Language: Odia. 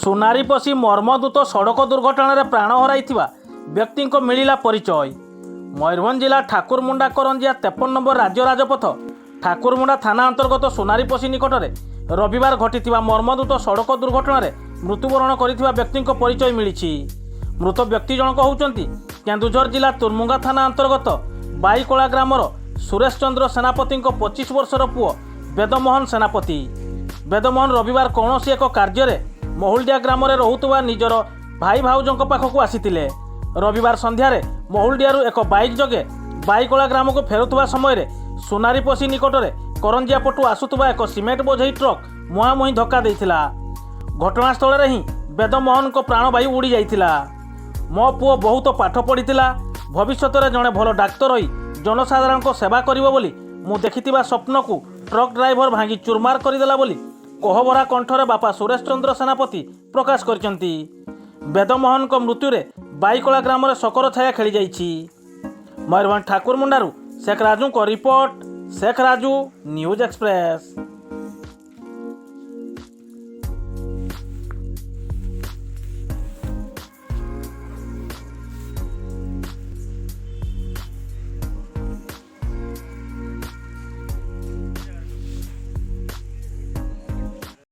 ସୁନାରୀପଶି ମର୍ମନ୍ତୁଦ ସଡ଼କ ଦୁର୍ଘଟଣାରେ ପ୍ରାଣ ହରାଇଥିବା ବ୍ୟକ୍ତିଙ୍କ ମିଳିଲା ପରିଚୟ। ମୟୂରଭଞ୍ଜ ଜିଲ୍ଲା ଠାକୁରମୁଣ୍ଡା କରଞ୍ଜିଆ 53 ନମ୍ବର ରାଜ୍ୟ ରାଜପଥ ଠାକୁରମୁଣ୍ଡା ଥାନା ଅନ୍ତର୍ଗତ ସୁନାରୀପଶି ନିକଟରେ ରବିବାର ଘଟିଥିବା ମର୍ମନ୍ତୁଦ ସଡ଼କ ଦୁର୍ଘଟଣାରେ ମୃତ୍ୟୁବରଣ କରିଥିବା ବ୍ୟକ୍ତିଙ୍କ ପରିଚୟ ମିଳିଛି। ମୃତ ବ୍ୟକ୍ତି ଜଣକ ହେଉଛନ୍ତି କେନ୍ଦୁଝର ଜିଲ୍ଲା ତୁର୍ମୁଙ୍ଗା ଥାନା ଅନ୍ତର୍ଗତ ବାଇକୋଳା ଗ୍ରାମର ସୁରେଶ ଚନ୍ଦ୍ର ସେନାପତିଙ୍କ 25 ବର୍ଷର ପୁଅ ବେଦମୋହନ ସେନାପତି। ବେଦମୋହନ ରବିବାର କୌଣସି ଏକ କାର୍ଯ୍ୟରେ ମହୁଲଡିଆ ଗ୍ରାମରେ ରହୁଥିବା ନିଜର ଭାଇ ଭାଉଜଙ୍କ ପାଖକୁ ଆସିଥିଲେ। ରବିବାର ସନ୍ଧ୍ୟାରେ ମହୁଲଡିଆରୁ ଏକ ବାଇକ୍ ଯୋଗେ ବାଇକୋଳା ଗ୍ରାମକୁ ଫେରୁଥିବା ସମୟରେ ସୁନାରୀପଶି ନିକଟରେ କରଞ୍ଜିଆ ପଟୁ ଆସୁଥିବା ଏକ ସିମେଣ୍ଟ ବୋଝେଇ ଟ୍ରକ୍ ମୁହାଁମୁହିଁ ଧକ୍କା ଦେଇଥିଲା। ଘଟଣାସ୍ଥଳରେ ହିଁ ବେଦମୋହନଙ୍କ ପ୍ରାଣବାୟୁ ଉଡ଼ି ଯାଇଥିଲା। ମୋ ପୁଅ ବହୁତ ପାଠ ପଢ଼ିଥିଲା। ଭବିଷ୍ୟତରେ ଜଣେ ଭଲ ଡାକ୍ତର ହୋଇ ଜନସାଧାରଣଙ୍କ ସେବା କରିବ ବୋଲି ମୁଁ ଦେଖିଥିବା ସ୍ୱପ୍ନକୁ ଟ୍ରକ୍ ଡ୍ରାଇଭର ଭାଙ୍ଗି ଚୁରମାର କରିଦେଲା ବୋଲି କୋହଭରା କଣ୍ଠରେ ବାପା ସୁରେଶ ଚନ୍ଦ୍ର ସେନାପତି ପ୍ରକାଶ କରିଛନ୍ତି। ବେଦମୋହନଙ୍କ ମୃତ୍ୟୁରେ ବାଇକୋଳା ଗ୍ରାମରେ ଶୋକର ଛାୟା ଖେଳିଯାଇଛି। ମୟୂରଭଞ୍ଜ ଠାକୁରମୁଣ୍ଡାରୁ ଶେଖ ରାଜୁଙ୍କ report, Sheikh Raju, News express.